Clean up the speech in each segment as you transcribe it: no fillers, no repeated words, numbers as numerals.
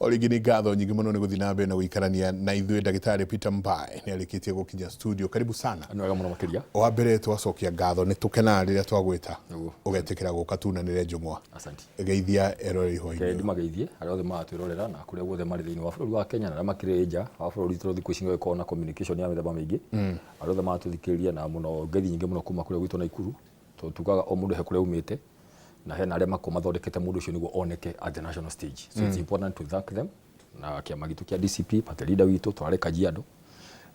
O rĩngĩ nĩ ngatho nyingĩ mũno nĩ gũthiĩ na mbere na gũikarania na ithuĩ. Ndagĩtarĩ Peter Mbae nĩ arĩkĩtie gũkinya studio. Karibu sana. Nĩ wega mũno makĩria. Wa mbere twacokia ngatho, nĩ tũkenaga rĩrĩa twagwĩta Nĩguo. ũgetĩkĩra gũka tunanĩre njũng'wa. Asante. Geithia eroreri Reke hwainĩ. Ndimageithie arĩa othe maratwĩrorera na kũrĩa guothe marĩ thĩinĩ wa bũrũri wa Kenya na arĩa makĩrĩ nja wa bũrũri, tondũ thikũ ici nĩ gũkoragwo na communication ya mĩthemba mĩingĩ. Arĩa othe maratũthikĩrĩria na mũno ngeithi nyingĩ mũno kuma kũrĩa gwitũ Naikuru, tondũ tugaga o mũndũ he kũrĩa aumĩte na hena arĩa makoragwo mathondekete mũndũ ũcio nĩguo oneke at the national stage. So it's important to thank them. Na kĩama gitũ kĩa DCP, party leader witũ, tũrarĩ Kajiado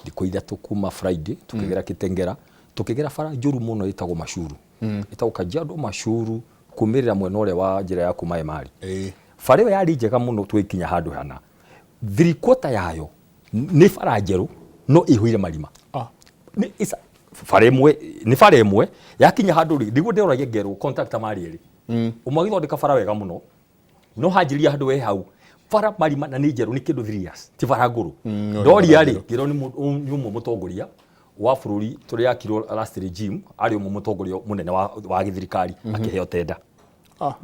thikũ 3 kuma Friday, tukĩgera Kitengera, tukĩgera bara njũru mũno ĩtagwo Mashuru, ĩtagwo Kajiado Mashuru, kumĩrĩra mwena ũrĩa wa njĩra ya kuma Emali. Bara ĩyo yarĩ njega mũno twĩkinya handũ hana 3/4 yayo nĩ bara njerũ no ĩihũire marima. Bara ĩmwe nĩ bara ĩmwe yakinya handũ rĩ, nĩguo ndĩroragia ngerwo contractor marĩ erĩ, ũmwe agĩthondeka bara wega mũno no hanjĩrĩria handũ we hau bara marima na nĩ njerũ, nĩ kĩndũ 3 years, ti bara ngũrũ. No, nĩ Ndoria bara rĩ, njerũ. ngĩrwo nĩ ũmwe mũtongoria wa bũrũri tũrĩa yakirwo last regime, arĩ ũmwe mũtongoria mũnene wa gĩthirikari akĩheo tenda.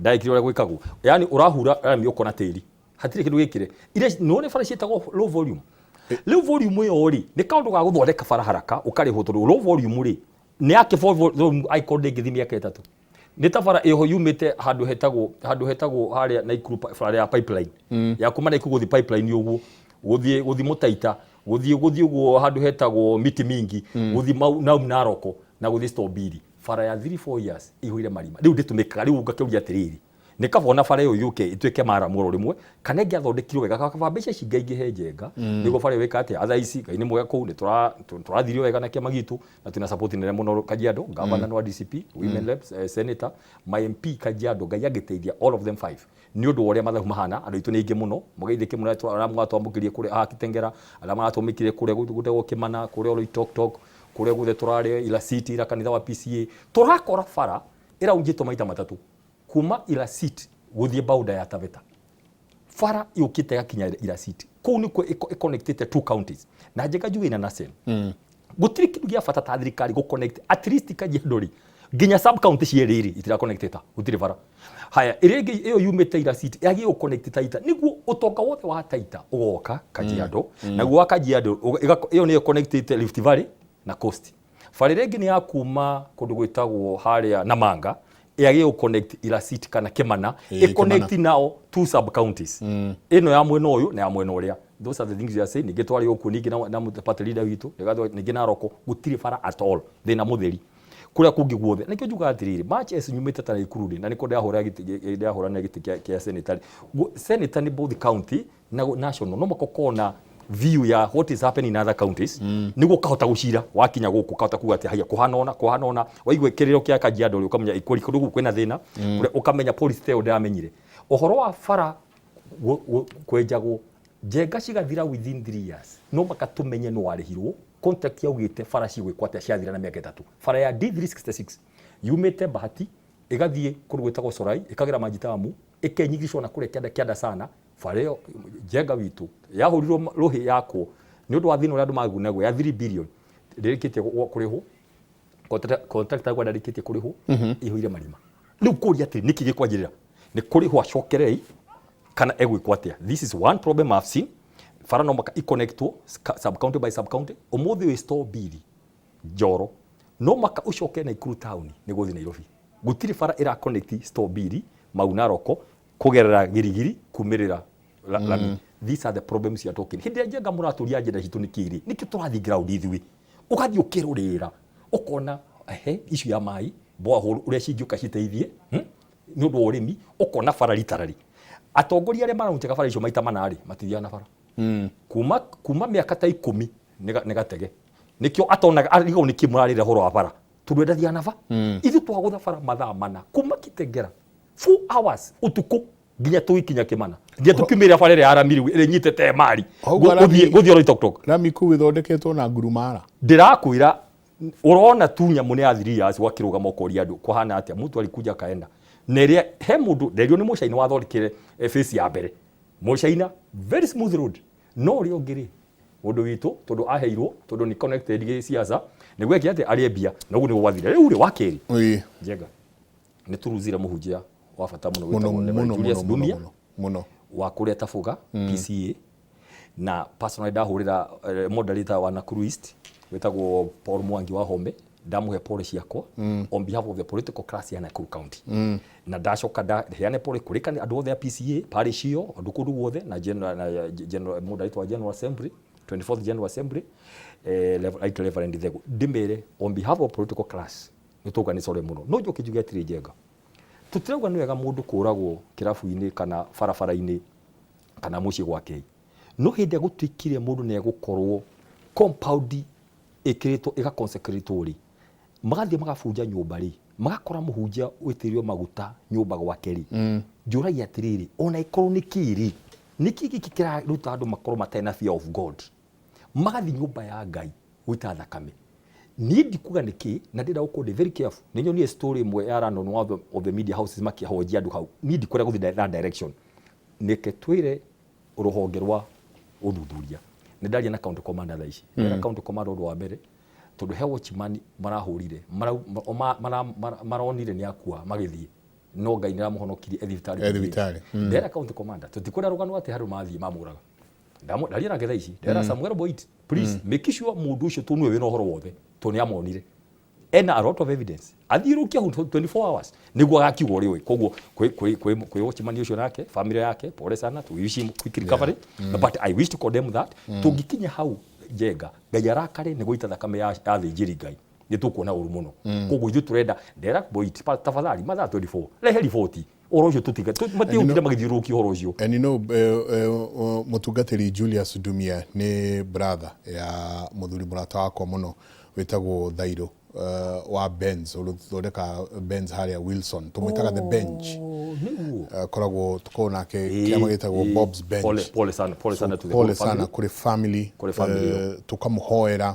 Ndagĩkire ũrĩa gwĩkagwo, yani ũrahura rami ũkona tĩri hatirĩ kĩndũ gĩkĩre iria nĩwone bara ciĩtagwo low volume. Low volume ĩyo rĩ, nĩ kaũndũ ga gũthondeka bara haraka ũkarĩhwo, tondũ low volume rĩ nĩ yake volume angĩkorwo ndĩngĩthiĩ mĩaka 3. Nĩ ta bara ĩho yumĩte handũ hetagwo harĩa Naikuru, bara ya pipeline ya kuma Naikuru gũthiĩ pipeline ũguo, gũthiĩ Mũtaita, gũthiĩ ũguo handũ hetagwo Miti Mingi, gũthiĩ Mau Naroko na gũthiĩ Stobiri, bara ya 3 4 years ihũire marima rĩu ndĩtũmĩkaga. Rĩu ngakĩũria atĩrĩrĩ, nĩ kaba ona bara ĩyo yũke ĩtuĩke maramu oro rĩmwe kana ĩngĩathondekirwo wega, kaba mbeca ici ngaingĩhe Njenga nĩguo bara ĩyo ĩka atĩa. Thaa ici Ngai nĩ mwega, kũu nĩ tũrathirio wega na kĩama gitũ na twĩna support nene mũno Kajiado. Governor wa DCP, women reps, senator, my MP Kajiado, Ngai angĩteithia, all of them five, nĩ ũndũ wa ũrĩa mathabu mahana, andũ aitũ nĩ aingĩ mũno. Mũgeithĩke mũno arĩa mwatwamũkĩrie kũrĩa haha Kitengera, arĩa maratwamũkĩrie kũrĩa gũtegwo Kĩmana, kũrĩa Oloitoktok, kũrĩa guothe tũrarĩ Ila City, ira kanitha wa PCA. Tũrakora bara ĩraunjĩtwo maita matatũ kuma Ila City gũthiĩ boundary ya Taveta. Bara yũkĩte ĩgakinya Ila City, kũu nĩkuo ĩconnectĩte two counties na Njenga njuge ina nacen gũtirĩ kĩndũ gĩa bata ta thirikari gũ connect at least Kajiado rĩ, nginya sub county cierĩ rĩ itira connectĩta, gũtirĩ bara. Haya, ĩrĩa ĩngĩ ĩyo yumĩte Ila City yagĩrĩirwo gũ connect Taita nĩguo ũtonga wothe wa Taita ũgoka Kajiado, naguo wa Kajiado ĩyo nĩyo connectĩte Rift Valley na Coast. Bara ĩrĩa ĩngĩ nĩ ya kuma kũndũ gwĩtagwo harĩa Namanga, yagĩrĩirwo gũ connect Ila City kana Kĩmana, ĩ connect nao two sub counties, ĩno ya mwena ũyũ na ya mwena ũrĩa. Those are the things you are saying. Ningĩ twarĩ okuo ningĩ na party leader witũ ningĩ Naroko gũtirĩ bara at all, thĩna mũtheri kũrĩa kũngĩ guothe. Nĩkĩo njugaga atĩrĩrĩ, much as nyumĩte ta Naikuru rĩ, na nĩkuo ndĩrahũranĩra gĩtĩ kĩa senator rĩ. Senator nĩ both county na national, no mũhaka ũkorwo na view ya what is happening in other counties nĩguo ũkahota gũcira wakinya gũkũ, ũkahota kuga atĩ haya kũhana ũna, kũhana ũna. Waigua kĩrĩro kĩa Kajiado rĩ, ũkamenya kũndũ gũkũ kwĩna thĩna. Kũrĩa ũkamenya policy ta ĩyo ndĩramenyire ũhoro wa bara kwenjagwo Njenga cigathira within 3 years, no maka tũmenye no warĩhirwo contract yaugĩte bara cigwĩkwo atĩa ciathira na mĩaka 3. Bara ya D366 yumĩte Bahati ĩgathiĩ kũndũ gwĩtagwo Sorai, ĩkagera Majitamu, ĩkenyigicwo na kũrĩa kĩanda kĩanda sana. Bara ĩyo Njenga witũ yahũrirwo rũhĩ yakwo nĩ ũndũ wa thĩna ũrĩa andũ magunagwo ya 3 billion, ndĩrĩkĩtie kũrĩhwo. Contractor gwa ndarĩkĩtie kũrĩhwo, ĩihũire marima. Rĩu kũria atĩrĩ, nĩkĩ gĩkwanjĩrĩra nĩ kũrĩhwo acokerei kana egwĩkwo atĩa? This is one problem I've seen. Bara no maka iconnectwo sub county by sub county. Ũmũthĩ wĩ store mbili Njoro, no maka ũcoke Naikuru town nĩ gũthiĩ Nairobi, gũtirĩ bara ĩra connect store mbili Mau Naroko kũgerera Girigiri kumĩrĩra lami. These are the problems you are talking. Hĩndĩ ĩrĩa Njenga mũratũria agenda citũ nĩ kĩrĩ nĩkĩo tũrathiĩ ground ithuĩ, ũgathiĩ ũkĩrorĩra ũkona ehe issue ya maĩ borehole ũrĩa cingĩũka citeithie, Nĩ ũndũ wa ũrĩmi, ũkona bara ritarari atongoria arĩa maraunjaga bara icio maita mana rĩ, matithiaga na bara kuma mĩaka ta 10 nĩ gatege nĩkĩo atonaga arigagwo nĩkĩ mũrarĩra ũhoro wa bara, tondũ we ndathiaga na bara. Ithuĩ twagũtha bara mathaa 4 kuma Kitengera, 4 hours ũtukũ nginya tũgĩkinya Kĩmana, nginya tũkiumĩrĩra bara ĩrĩa ya rami rĩu ĩrĩa ĩnyitĩte mari. Hau rami- Gũthiĩ Oloitoktok. Rami kũu ĩthondeketwo na ngurumara. Ndĩrakwĩra ũrona tu nyamũ nĩ ya 3 years wakĩrũgama ũkoria andũ kũhana atĩa. Mtu alikuja akaenda na ĩrĩa he mũndũ nderio nĩ mũcaina wathondekire face ya mbere, mũcaina, very smooth road, no ũrĩa ũngĩ rĩ, mũndũ witũ tondũ aheirwo tondũ nĩ connected gĩciaca nĩguo eke atĩ arĩe mbia, na ũguo nĩguo gwathire. Rĩu rĩ, wa kerĩ, Njenga, nĩ tũruzire mũhunjia wa bata mũno mũno wĩtagwo Reverend mũno Julius mũno mũno Ndumia mũno mũno. Wa kũrĩa Tabuga PCA na personally ndahũrĩra moderator wa Nakuru East wĩtagwo Paul Mwangi wa Home, ndamũhe pole ciakwa on behalf of the political class ya Nakuru County, na ndacoka ndaheane pole kũrĩ andũ othe a PCA parish ĩyo, andũ kũndũ guothe, na general, na general moderator wa General Assembly, 24th General Assembly, Right Reverend Thegu, ndĩmere on behalf of political class nĩ tũga nĩ sorry mũno. No njoke njuge atĩrĩ, Njenga, tũtirauga nĩ wega mũndũ kũragwo kĩrabu-inĩ kana barabara-inĩ kana mũciĩ gwake, no hĩndĩ ĩrĩa gũtuĩkire mũndũ nĩ egũkorwo compound ĩkĩrĩtwo ĩgaconsecratwo rĩ, magathiĩ magabunja nyũmba rĩ, magakora mũhunjia wĩtĩrĩirio maguta nyũmba gwake rĩ, njũragia atĩrĩrĩ, ona ĩkorwo nĩ kĩ rĩ, nĩ kĩ gĩkĩ kĩraruta andũ makorwo matarĩ na fear of God, magathiĩ nyũmba ya Ngai gũita thakame? Niĩ ndikuga nĩ kĩ, na ndĩrenda gũkorwo ndĩ very careful. Nĩ nyonire story ĩmwe ya run on one of the media houses makĩhonjia andũ hau. Niĩ ndikwenda gũthiĩ that direction. Nĩke twĩre rũhonge rwa ũthuthuria. Nĩ ndaria na county commander thaa ici. Ndera county commander ũndũ wa mbere, tondũ he watchman marahũrire maronire nĩ akua magĩthiĩ, no Ngai nĩ aramũhonokirie e thibitarĩ. E thibitarĩ. Ndera county commander tũtikwenda rũgano atĩ harĩ mathiĩ mamũraga. Ndaria nake thaa ici, ndera Samuel Boit, please make sure mũndũ ũcio tũ nĩwe wĩna ũhoro wothe, tondũ nĩ amonire, ena a lot of evidence, athiũrũkia hau 24 hours nĩguo agakiuga ũrĩa ũĩ. Koguo kwĩ watchman ũcio nake family yake, pole sana, to wish him quick recovery, but I wish to condemn that. Tũngĩkinya hau, Njenga, Ngai arakare nĩ gũita thakame ya athĩnjĩri Ngai, nĩ tũkuona ũru mũno. Koguo ithuĩ tũrenda, ndera Boit, tafadhali, mathaa 24 rehe riboti ũhoro ũcio, tũtiga matigũtinda magĩthiũrũrũkia ũhoro ũcio. And you know, mũtungatĩri Julius Dumia nĩ brother ya mũthuri mũrata wakwa mũno wĩtagwo Thairũ wa Benz, ũthondeka Benz harĩa Wilson, tũmwĩtaga The Bench. Oh, nĩguo. Koragwo tũkoragwo nake kĩama gĩtagwo Bob's Bench. Pole, pole sana, pole sana to the pole whole sana family. Kũrĩ family. Kũrĩ family ĩyo. Tũkamũhoera.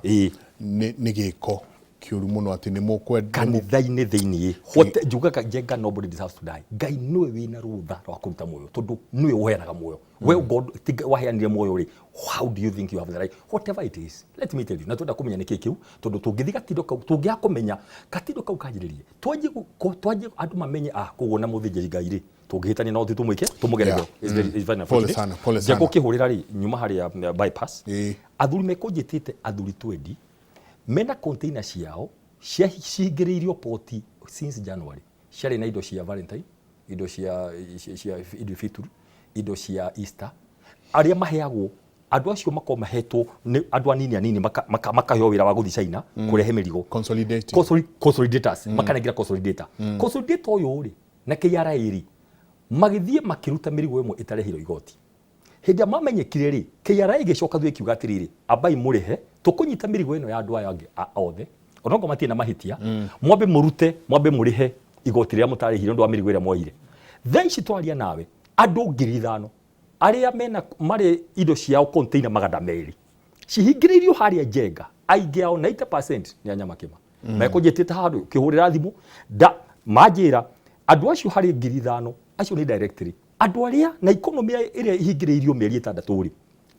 Nĩ gĩko kĩũru mũno atĩ nĩ mũkwenda Kanitha-inĩ thĩiniĩ. What njugaga, Njenga, nobody deserves to die. Ngai nĩwe wĩna rũtha rwa kũruta muoyo, tondũ nĩwe ũheanaga muoyo. We God ti waheanire muoyo rĩ, how do you think you have the right? Whatever it is, let me tell you, na twenda kũmenya nĩkĩ kĩu, tondũ tũngĩthiĩ gatindo kau, tũngĩaga kũmenya gatindo kau kanjĩrĩrie, twanjie andũ mamenye, ah, koguo na mũthĩnjĩri Ngai rĩ, tũngĩhĩtania no tũmwĩke tũmũgerere. It's very Pole unfortunate. sana, pole Njenga, sana. ũkĩhũrĩra rĩ, nyuma harĩa bypass, athuri mekũnjĩtĩte, athuri twendi mena container ciao cihingĩrĩirio poti since January, ciarĩ na indo cia Valentine, indo cia Idul Fitr, indo cia Easter, arĩa maheagwo andũ acio makorwo mahetwo nĩ andũ anini anini, makaheo wĩra wa gũthiĩ China kũrehe mĩrigo. Consolidating. Consolidators, makanengera consolidator ũyũ rĩ na KRA rĩ, magĩthiĩ makĩruta mĩrigo ĩmwe ĩtarehirwo igoti. Hĩndĩ ĩrĩa mamenyekire rĩ, KRA ĩgĩcoka thutha ĩkiuga atĩrĩrĩ, ambai mũrĩhe, tũkũnyita mĩrigo ĩno ya andũ aya angĩ othe onokorwo matirĩ na mahĩtia, mwambe mũrute, mwambe mũrĩhe igoti rĩrĩa mũtarĩhire ũndũ wa mĩrigo ĩrĩa mwoire. Thaa ici twaria nawe, andũ 5,000 arĩa mena marĩ indo ciao container 200 cihingĩrĩirio harĩa, Njenga, aingĩ ao 90% nĩ a Nyamakĩma. Mekũnjĩtĩte handũ kĩhũrĩra thimũ nda manjĩra andũ acio harĩ 5,000 acio nĩ directly andũ arĩa na economy ĩrĩa ihingĩrĩirio mĩeri 6 rĩ,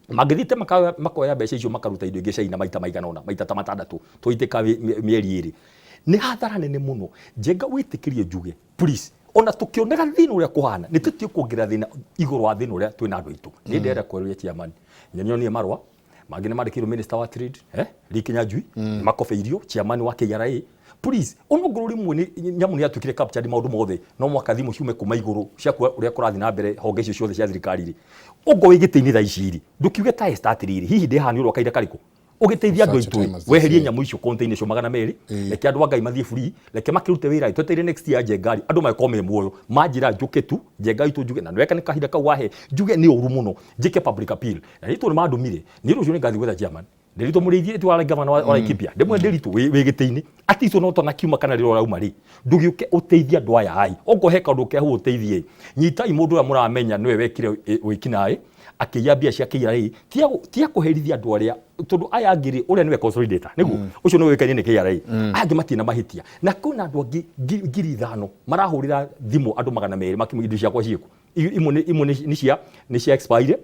mangĩthiĩte makoya mbeca icio makaruta indo ingĩ China maita maigana ũna, maita ta matandatũ, tũitĩka mĩeri 2, nĩ hathara nene mũno. Njenga, wĩtĩkĩrie njuge, please, ona tũkĩonaga thĩna ũrĩa kũhana, nĩ tũtige kuongerera thĩna igũrũ wa thĩna ũrĩa twĩna andũ aitũ. Nĩ ndĩrenda kwerũria chairman, nyonie marũa mangĩ nĩ mandĩkĩirwo minister wa trade, Lee Kinyanjui, makobeirio chairman wa KRA, please. Onongorwo rĩmwe nĩ nyamũ nĩ yatuĩkire captured maũndũ mothe, no mwaka thimũ ciume kuma igũrũ ciakua ũrĩa kũrathiĩ na mbere honge icio ciothe cia thirikari rĩ, ũngorwo wĩ gĩtĩ-inĩ thaa ici rĩ, ndũkiuge ta Esther atĩrĩrĩ, hihi ndĩ haha nĩ ũndũ wa kahinda karĩkũ ũgĩteithia andũ Such a aitũ time as this, weherie yeah. nyamũ icio, container icio 200. Reke andũ a Ngai mathiĩ free, reke makĩrute wĩra, twetereire next year, Njenga rĩ, andũ magĩkorwo me muoyo. Manjĩra njũke tu, Njenga itũ, njuge na nĩweka nĩ kahinda kau wahe njuge nĩ ũru mũno, njĩke public appeal na nĩ tondũ mandũmire niĩ. Rũciũ nĩ ngathiĩ gwetha chairman Ndĩritũ mũrĩithi ĩtu wa gavana wa Laikipia, ndĩmwe Ndĩritũ wĩ gĩtĩ-inĩ ati icio no tona kiuma kana rĩrĩa ũrauma rĩ, ndũgĩũke ũteithie andũ aya ai okorwo he kaũndũ keho ũteithie. Nyitai mũndũ ũrĩa mũramenya nĩwe wekire wĩkinaĩ akĩiya mbia cia KRA, tia kũherithia andũ arĩa, tondũ aya angĩ rĩ, ũrĩa nĩwe consolidator nĩguo ũcio nĩwe ũĩkaine nĩ KRA, aya angĩ matirĩ na mahĩtia. Na kwĩna andũ angĩ 5,000 marahũrĩra thimũ andũ 200 makĩmũria indo ciakwa ciĩkũ. Imwe nĩ cia expire.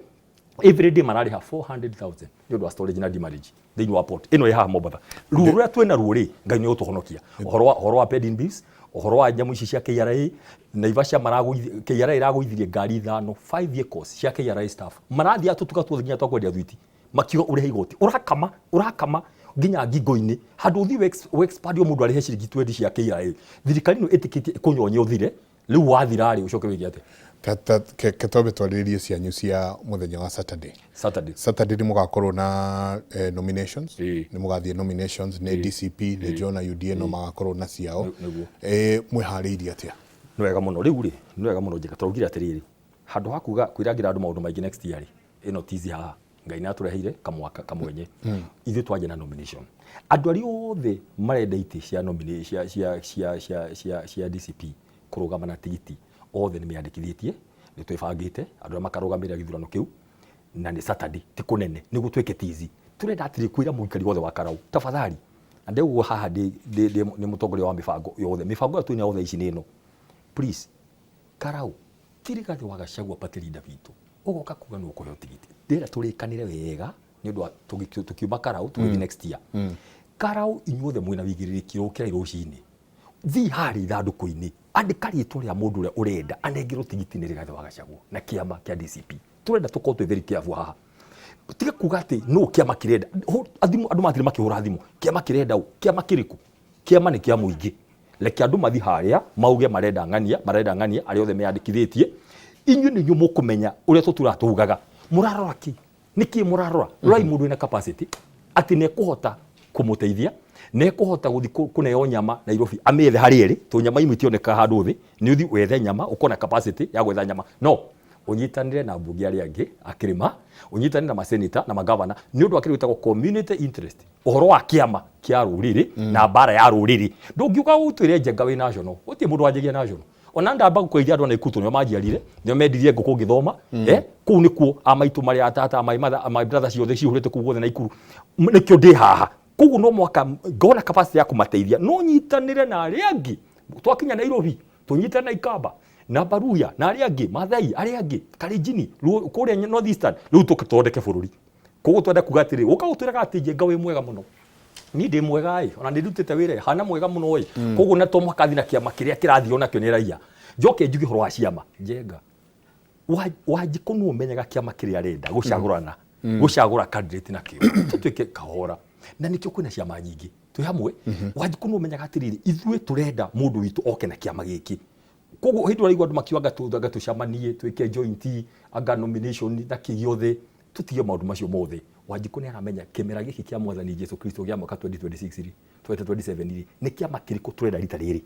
Every day mararĩha 400,000 nĩ ũndũ wa storage na demurrage thĩinĩ wa port ĩno ĩ haha Mombatha. Ruo rũrĩa twĩna ruo rĩ, Ngai nĩ ũtũhonokia. Ũhoro wa pending bills, Ũhoro wa nyamũ ici cia KRA, Naivasha KRA ĩragũithirie ngari ithano, 5 vehicles cia KRA staff. Marathiaga tũtuka tuothe nginya twa kwendia thwiti, makiuga ũrĩhe igoti. Ũrakama, ũrakama nginya ngingo-inĩ. Handũ ũthiĩ ũ expand o mũndũ arĩhe ciringi 20 cia KRA. Thirikari ĩno ĩtĩkĩtie ĩkũnyonye ũthire, rĩu wathira rĩ, ũcoke wĩke atĩa? Ke twambe twarĩrĩrie cianyu cia mũthenya wa Saturday. Saturday. Saturday nĩ mũgakorwo na nominations. Nĩ mũgathiĩ nominations nĩ DCP, nĩ John UDA no magakorwo na ciao. Nĩguo. Mwĩharĩirie atĩa? Nĩ wega mũno. Rĩu rĩ, nĩ wega mũno Njega. Tũraugire atĩrĩrĩ, handũ ha kuga kwĩrangĩra andũ maũndũ maingĩ next year rĩ, ĩno tizi haha. Ngai nĩ atũreheire kamwaka kamwenye. Ithuĩ twanjia na nomination. Andũ arĩa othe marenda itĩ cia cia cia cia cia cia cia DCP kũrũgama na tigiti othe nĩ meyandĩkithĩtie, nĩ twĩbangĩte andũ arĩa makarũgamĩrĩra gĩthurano kĩu, na nĩ Saturday, ti kũnene, nĩguo twĩke tizi. Tũrenda atĩrĩ kwĩra mũikari wothe wa Karau, tafadhali, na ndĩguo haha ndĩ nĩ mũtongoria wa mĩbango yothe, mĩbango ĩyo twĩnayo thaa ici nĩ ĩno. Please, Karau, ti Rigathĩ wa Gachagua party leader witũ, ũgoka kuga nĩ ũkũheo tigiti. Ndĩrenda tũrĩkanĩre wega nĩ ũndũ wa tũkiuma Karau tũgĩthiĩ next year. Karau inyuothe mwĩna wĩigĩrĩrĩki ũkĩrai rũcinĩ. Thiĩ harĩa ithandũkũ-inĩ, andĩka rĩtwa rĩa mũndũ ũrĩa ũrenda anengerwo tigiti nĩ Rigathĩ wa Gachagua na kĩama kĩa DCP. Tũrenda tũkorwo twĩ very careful haha. Tiga kuga atĩ nũ kĩama kĩrenda. Thimũ, andũ mathire makĩhũra thimũ. Kĩama kĩrenda ũ? Kĩama kĩrĩkũ? Kĩama nĩ kĩa mũingĩ. Reke andũ mathiĩ harĩa mauge marenda ng'ania, marenda ng'ania, arĩa othe meyandĩkithĩtie. Inyuĩ nĩ inyuĩ mũkũmenya ũrĩa tũtũraga tugaga. Mũrarora kĩ? Nĩ kĩ mũrarora? Rorai mũndũ wĩna capacity atĩ nĩ ekũhota kũmũteithia, nĩ ekũhota gũthiĩ kũneo nyama Nairobi amĩethe harĩa ĩrĩ, tondũ nyama imwe itionekaga handũ thĩ, nĩ ũthiĩ wethe nyama, ũkorwo na capacity ya gwetha nyama. No ũnyitanĩre na mbunge arĩa angĩ a kĩrĩma, ũnyitanĩre na maseneta na magavana nĩ ũndũ wa kĩndũ gĩtagwo community interest, ũhoro wa kĩama kĩa rũrĩrĩ na mbara ya rũrĩrĩ. Ndũngiuga ũtwĩre Njenga wĩ national, gũtirĩ mũndũ wanjagia national. Ona ndamba gũkũgeithia andũ a Naikuru tondũ nĩo manjiarire, nĩo mendirie ngũkũ ngĩthoma, kũu nĩkuo a maitũ marĩ a tata, my mother, my brother ciothe cihũrĩte kũu guothe Naikuru, nĩkĩo ndĩ haha. Koguo no mũhaka ngorwo na capacity ya kũmateithia, no nyitanĩre na arĩa angĩ. Twakinya Nairobi, tũnyitane na Ikamba, na Baruya, na arĩa angĩ, Maathai, arĩa angĩ, Kalenjini, kũrĩa North Eastern, rĩu tũke tũthondeke bũrũri. Koguo twenda kuga atĩrĩ, ũka gũtwĩraga atĩ Njenga wĩ mwega mũno. Niĩ ndĩ mwega ĩ, ona nĩ ndutĩte wĩra ĩ, hana mwega mũno ĩ. Koguo na to mũhaka thiĩ na kĩama kĩrĩa kĩrathiĩ onakĩo nĩ raia. Njoke njuge ũhoro wa ciama. Njenga, Wanjikũ nĩwe ũmenyaga kĩama kĩrĩa arenda gũcagũrana, gũcagũra candidate nakĩo. Tũtuĩke kahora. Na nĩkĩo kwĩna ciama nyingĩ. Twĩ hamwe, Wanjikũ nĩwe ũmenyaga atĩrĩrĩ, ithuĩ tũrenda mũndũ witũ oke na kĩama gĩkĩ. Koguo hĩndĩ ĩrĩa ũraigua andũ makiuga anga tũcemanie, twĩke joint, anga nomination na kĩ gĩothe, tũtige maũndũ macio mothe. Wanjikũ nĩ aramenya kĩmera gĩkĩ kĩa mwathani Jesu Kristo gĩa mwaka 2026 rĩ, 2027 rĩ, nĩ kĩama kĩrĩkũ tũrenda rita rĩrĩ?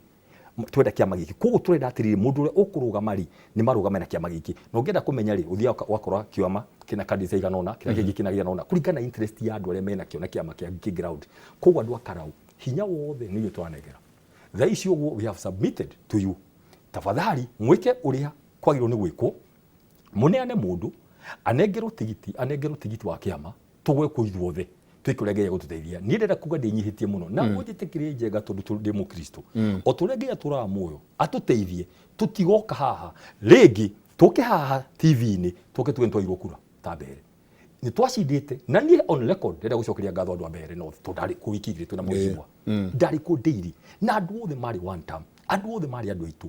Tũrenda kĩama gĩkĩ. Koguo tũrenda atĩrĩrĩ, mũndũ ũrĩa ũkũrũgama rĩ, nĩ marũgame na kĩama gĩkĩ. Na ũngĩenda kũmenya rĩ, ũthiaga ũgakora kĩama kĩna candidates aigana ũna, kĩrĩa kĩngĩ kĩna aigana ũna, kũringana na interest ya andũ arĩa menakĩo na kĩama kĩa kĩ ground. Koguo andũ a Karau, hinya wothe nĩ inyuĩ tũranengera. Thaa ici ũguo we have submitted to you. Tafadhali mwĩke ũrĩa kwagĩrĩirwo nĩ gwĩkwo, mũneane mũndũ, anengerwo tigiti, anengerwo tigiti wa kĩama, tũgwe kuo ithuothe twĩke ũrĩa Ngai egũtũteithia. Niĩ ndĩrenda kuga ndĩnyihĩtie mũno na ũnjĩtĩkĩrie Njenga tondũ ndĩ mũkristo. O ta ũrĩa Ngai atũraga muoyo, atũteithie tũtigoka haha rĩngĩ, tũke haha TV-inĩ tũke tuge nĩtwairwo kura ta mbere. Nĩ twacindĩte na niĩ on record ndĩrenda gũcokeria ngatho andũ a Mbeere North tondũ ndarĩ kuo wiki igĩrĩ twĩna mheshimiwa. Ndarĩ kuo daily na andũ othe marĩ one term, andũ othe marĩ andũ aitũ.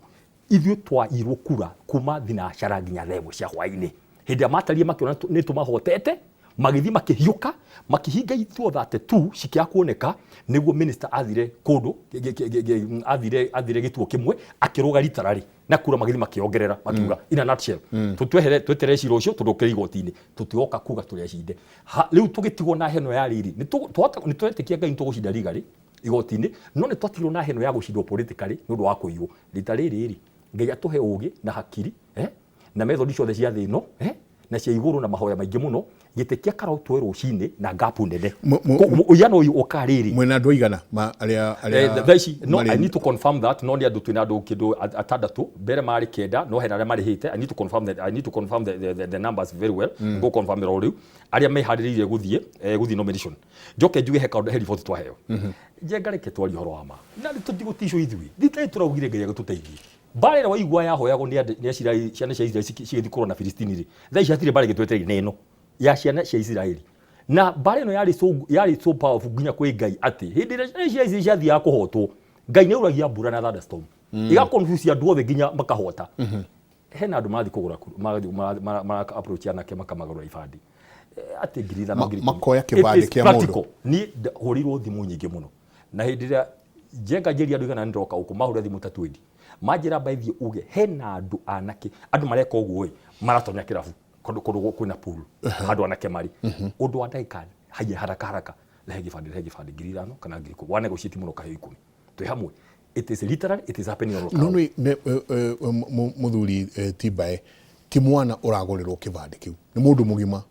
Ithuĩ twairwo kura kuma thinacara nginya thaa ĩmwe cia hwainĩ. Hĩndĩ ĩrĩa matarire makĩona nĩ tũmahotete, magĩthiĩ makĩhiũka, makĩhinga ituo 32 cikĩaga kuoneka, nĩguo minister athire kũndũ, athire gĩtuo kĩmwe, akĩrũga ritararĩ, na kura magĩthiĩ makĩongerera, makiuga, in a nutshell, tũtwehere, tweterere cira ũcio tondũ ũkĩrĩ igoti-inĩ, tũtigoka kuga tũrĩ acinde. Rĩu tũgĩtigwo na heno ya rĩrĩ, nĩ tũretĩkia Ngai nĩ tũgũcinda legally, igoti-inĩ, no nĩ twatigirwo na heno ya gũcindwo politically nĩ ũndũ wa kũiywo. Rita rĩrĩ rĩ, Ngai atũhe ũgĩ na hakiri, na methodi ciothe cia thĩ ĩno, na cia igũrũ na mahoya maingĩ mũno, gĩtĩ kĩa Karau tuoe rũcinĩ na gap nene. Ũiyano ũyũ ũkaga rĩrĩ. Mwĩna andũ aigana ma arĩa arĩa Thaa ici, no, I need to confirm that, no nĩ andũ twĩna andũ kĩndũ atandatũ, mbere marĩ kenda, no hena arĩa marĩhĩte. I need to confirm that, I need to confirm the numbers very well, ngũ confirm ro rĩu, arĩa meharĩrĩirie gũthiĩ, gũthiĩ nomination. Njoke njuge he kaũndũ, he riboti twaheo. Njenga reke twarie ũhoro wa ma. Na nĩ tũtigũticwo ithuĩ. Rita rĩrĩ tũraugire Ngai agĩtũteithie. Mbara ĩrĩa waigua yahoyagwo nĩ andũ, nĩ Aisiraeli, ciana cia Isiraeli cigĩthiĩ kũrũa na Filistini rĩ, thaa ici hatirĩ mbara ĩngĩ twetereire nĩ ĩno ya ciana cia Isiraeli. Na mbara ĩno yarĩ so, yarĩ so powerful nginya kwĩ Ngai atĩ hĩndĩ ĩrĩa ciana cia Isiraeli ciathiaga kũhotwo, Ngai nĩ auragia mbura na thunderstorm. Iga confuse andũ othe nginya makahota. Hena andũ marathiĩ kũgũra mara approach anake makamagũra ibandĩ. Atĩ 5,000, 10,000. Makoya kĩbandĩ It is kĩa mũndũ. practical. Niĩ hũrĩirwo thimũ nyingĩ mũno, na hĩndĩ ĩrĩa Njenga njĩria andũ igana nĩndoka gũkũ, mahũra thimũ ta 20, manjĩra mbaithiĩ uge hena andũ anake, andũ mareka ũguo ĩ, maratonya kĩrabu kũndũ kwĩna pool, handũ anake marĩ, ũndũ wa ndagĩka haiya, haraka haraka, rehe gĩbandĩ, rehe gĩbandĩ, 5,000 kana 10,000, wa negotiate mũno kaheo 10. Twĩ hamwe. It is literally, it is happening all No. around. Nĩ mũthuri Timbae, ti mwana ũragũrĩrwo kĩbandĩ kĩu, nĩ mũndũ mũgima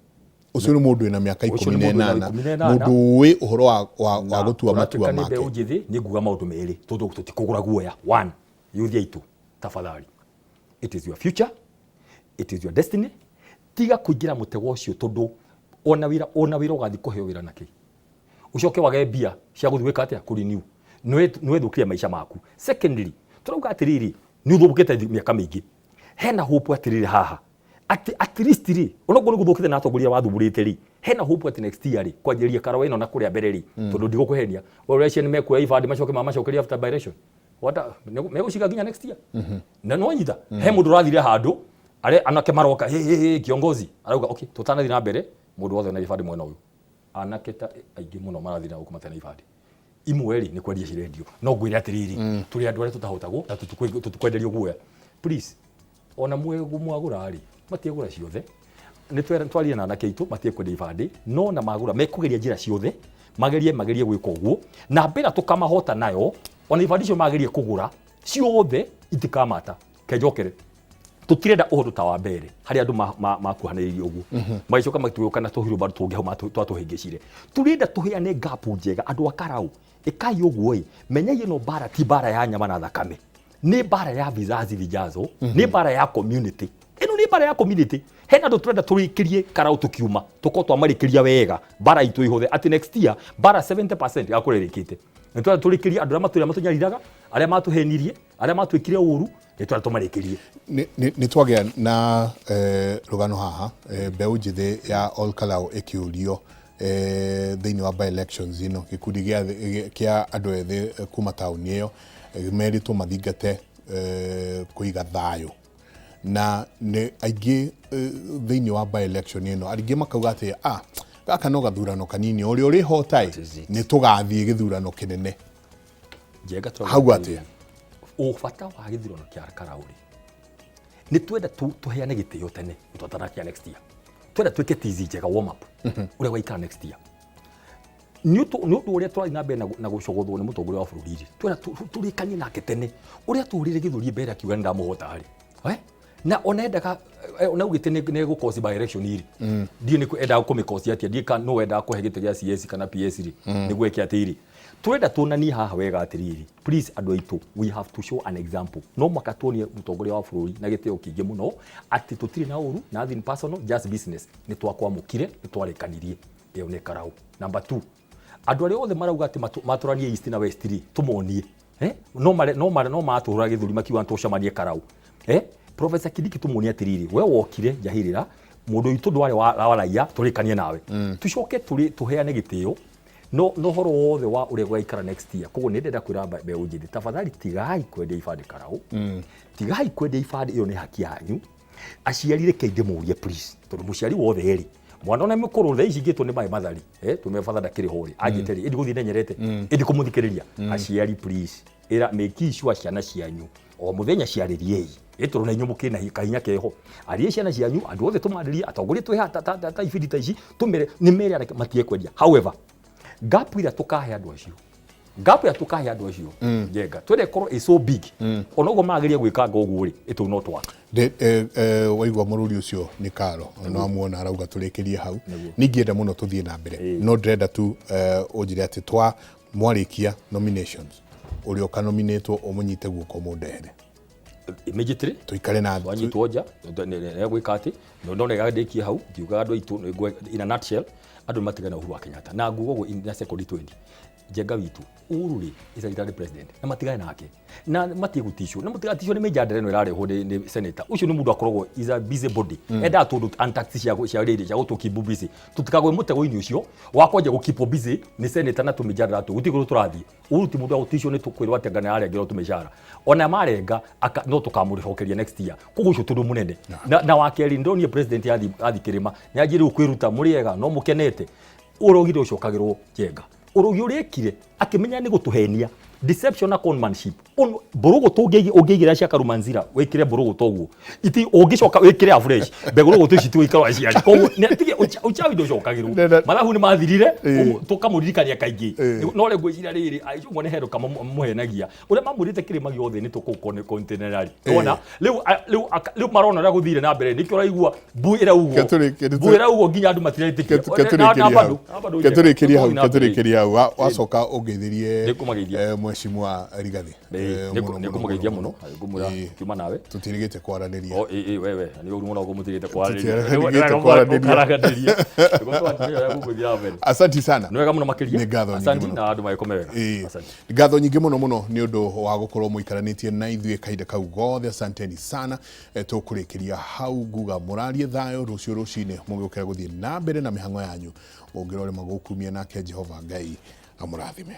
ũcio, nĩ mũndũ wĩna mĩaka Ũcio 18 nĩ mũndũ wĩna 18. Mũndũ ũĩ ũhoro wa gũtua matua Ũratuĩka nĩ make. Mbeũ njĩthĩ, nĩ nguga maũndũ merĩ, tondũ tũtikũgũra guoya. One, youth aitũ, tafadhali, it is your future, it is your destiny. Tiga kũingĩra mũtego ũcio, tondũ ona wĩra ũgathiĩ kũheo wĩra nakĩ, ũcoke wage mbia cia gũthiĩ gwĩka atĩa, kũ renew, nĩwethũkirie maica maku. Secondly, tũrauga atĩrĩrĩ, nĩ ũthũkĩte mĩaka mĩingĩ, hena hope atĩrĩrĩ haha atĩ at least rĩ, onokorwo nĩ gũthũkĩte na atongoria wathurĩte rĩ, hena hope atĩ next year rĩ, kwanjĩrĩria karawa ĩno na kũrĩa mbere rĩ, tondũ ndigũkũhenia, we ũreciria nĩ mekuoya ibandĩ macoke mamacokerie after by election? Wata megũciga nginya next year. Na no nyita he mũndũ ũrathire handũ are anake maroka, "Hey, hey, hey, kiongozi," arauga, "Okay, tũtanathiĩ na mbere, mũndũ wothe na ibandĩ mwena ũyũ." Anake ta aingĩ mũno marathiĩ na gũkũ matarĩ na ibandĩ. Imwe rĩ, nĩ kwendia cirendio. No ngwĩre atĩrĩrĩ, tũrĩ andũ arĩa tũtahotagwo na tũtikwenderio guoya. Please, ona mwagũra rĩ, matiegũra ciothe. Nĩ twaria na anake aitũ, matiekwendia ibandĩ, no na magũra mekũgeria njĩra ciothe, magerie gwĩka ũguo, na mbĩra tũkamahota nayo. Ona ibandĩ icio magerie kũgũra ciothe itikamata. Kenjokere, tũtirenda ũndũ ta wa mbere harĩa andũ makuhanĩrĩirie ũguo, magĩcoka magĩtũgĩũka na tũhirũ bado tũngĩ hau twatũhĩngĩcire. Tũrenda tũheane gap njega. Andũ a Karau, ĩkai ũguo ĩ, menyai ĩno mbara ti mbara ya nyama na thakame, nĩ mbara ya vizazi vijazo, nĩ mbara ya community. Ĩno nĩ mbara ya community. Hena andũ tũrenda tũrĩkĩrie Karau, tũkiuma tũkorwo twamarĩkĩria wega, mbara itũ ihũthe, atĩ next year mbara 70% yakorwo ĩrĩkĩte. Nĩ tũrenda tũrĩkĩrie andũ arĩa matũrĩa matũnyariraga, arĩa matũhenirie, arĩa matwĩkire ũru, nĩ tũrenda tũmarĩkĩrie. Nĩ twagĩa na rũgano haha, mbeũ njĩthĩ ya Ol Kalou ĩkĩũrio thĩinĩ wa by elections ĩno, gĩkundi kĩa andũ ethĩ kuma taũni ĩyo merĩtwo mathingate kũiga thayũ, na nĩ aingĩ thĩinĩ wa by election ĩno, aingĩ makauga atĩ gaka no gathurano kanini, ũrĩa ũrĩhota ĩ, is it? Nĩ tũgathiĩ gĩthurano kĩnene. Njenga tũrauga Hau atĩrĩrĩ, atĩa? Ũbata wa gĩthurano kĩa Karau rĩ, nĩ twenda tũheane gĩtĩo tene twatanakia next year. Twenda twĩke tizi njega, warm up ũrĩa gwaikara next year, nĩ ũndũ ũrĩa tũrathiĩ na mbere na gũcogothwo nĩ mũtongoria wa bũrũri rĩ, twenda tũrĩkanie nake tene ũrĩa tũhũrĩre gĩthũri mbere akiuga nĩ ndamũhota rĩ. Na ona endaga ona augĩte nĩ gũkosi by election rĩ, ndiĩ nĩ endaga kũmĩkosi atĩa, ndiĩ kana no endaga kũhe gĩtĩ gĩa CS kana PS rĩ, nĩguo eke atĩ rĩ. Tũrenda tuonanie haha wega atĩrĩrĩ, please, andũ aitũ, we have to show an example. No mũhaka tuonie mũtongoria wa bũrũri na gĩtĩo kĩingĩ mũno atĩ tũtirĩ na ũru, nothing personal, just business. Nĩ twakwamũkire, nĩ twarĩkanirie. Ĩyo nĩ Karau. Number two, andũ arĩa othe marauga atĩ matũranie east na west rĩ, tũmonie no mare no mare no matũhũra gĩthũri makiuga tũcemanie Karau. Professor Kindiki, tũmuonie atĩrĩrĩ, we wokire njahĩrĩra mũndũ witũ ndwarĩ wa raia, tũrĩkanie nawe, tũcoke tũheane gĩtĩo no horo wothe wa ũrĩa gũgaikara next year. Koguo nĩ ndĩrenda kwĩra mbeũ njĩthĩ, tafadhali, tigai kwendia ibandĩ Karau, tigai kwendia ibandĩ, ĩyo nĩ haki yanyu. Aciari, reke ndĩmũrie please, tondũ mũciari wothe rĩ, mwana ona mũkũrũ thaa ici ingĩtwo nĩ maĩ mathari, tũme batha ndakĩrĩ ho rĩ, anjĩte rĩ, ĩndi gũthiĩ nenyerete ĩndi kũmũthikĩrĩria. Aciari, please, ĩra make sure ciana cianyu o mũthenya ciarĩriei, ĩtũrũ na inyuĩ mũkĩrĩ na kahinya keho, arie ciana cianyu, andũ othe tũmarĩrie, atongoria twĩ haha ta ibindi ta ici, tũmere nĩ mere anake matige kwendia. However, gap ĩrĩa tũkahe andũ acio, gap ĩrĩa tũkahe andũ acio, Njenga, twende ĩkorwo ĩ so big, ona ũguo mageria gwĩkanga ũguo rĩ, it will not work. Waigua mũrũri ũcio nĩ karo no amuona arauga tũrĩkĩrie hau. Ningĩenda mũno tũthiĩ na mbere, no ndĩrenda tu ũnjĩre atĩ twa mwarĩkia nominations, ũrĩa ũkanominĩtwo ũmũnyite guoko mũndehere. Immediately. Tũikare na Twanyitwo nja gwĩka atĩ no nega ndĩkie hau ngiuga andũ aitũ in a nutshell, andũ matigana Uhuru wa Kenyatta na nguga ũguo in a second 20. Njenga witũ, Uhuru rĩ is a retired president na matigane nake na matige gũticwo na mũtigaticwo nĩ mĩjandara ĩno ĩrarehwo nĩ senator ũcio. Nĩ mũndũ akoragwo is a busy body, endaga tũndũ antax cia rĩrĩ cia gũtũ busy. Tũtikagwe mũtego-inĩ ũcio wa kwanja gũ keep busy nĩ senator na tũmĩjandara tũ. Gũtirĩ kũndũ tũrathiĩ. Uhuru ti mũndũ wa gũticwo nĩ tũkwĩrwo atĩ anga nĩ arengerwo tũmĩcara. Ona marenga no tũkamũcokeria next year. Koguo ũcio tũndũ mũnene na wa kerĩ, ndonire president athi kĩrĩma nĩ anjĩrĩu kwĩruta mũrĩega no mũkenete ũrogi ndũcokagĩrwo. Njenga, ũrogi ũrĩa ekire akĩmenya nĩ gũtũhenia, deception na conmanship. Mbũrũgũ ũngĩigĩra cia Karumanzira, wĩkĩre mbũrũgũ toguo iti ũngĩcoka wĩkĩre afresh mbegũrũgũ ici tigũikara aciari. Koguo tige uchawi ndũcokagĩrwo. Mathabu nĩ mathirire. Tũkamũririkania kaingĩ. No rĩu ngwĩciria rĩrĩ ũguo nĩ hero kamũhenagia ũrĩa mamwĩrĩte kĩrĩma gĩothe nĩ tũkũ container. Wona rĩu marona ũrĩa gũthire na mbere, nĩkĩo ũraigua mbu ĩraugwo. Mbu ĩraugwo nginya andũ matiretĩkia. Ketũrĩkĩrie hau, ketũrĩkĩrie hau. Wacoka ũngeithĩrie Nĩngũmageithia. Mheshimiwa Rigathi. Mũno, mũno, nĩngũmũgeithia mũno, ngũmwĩra kiuma nawe. Tũtirĩgĩte kwaranĩria. O ĩ wewe nĩ ũru mũno ngũmũtigĩte kwaranĩria. Tũtirĩgĩte kwaranĩria. Kwaranĩria. Asanti sana. Nĩ wega mũno makĩria. Nĩ ngatho nyingĩ Asanti mũno. na andũ magĩkome wega. Asanti. Ngatho nyingĩ mũno mũno nĩ ũndũ wa gũkorwo mũikaranĩtie na ithuĩ kahinda kau gothe. Asanteni sana. Tũkũrĩkĩria hau, nguga mũrarie thayũ rũciũ rũcinĩ mũgĩũkĩra gũthiĩ na mbere na mĩhang'o yanyu. Mũngĩrorema gũkumia nake Jehova Ngai amũrathime.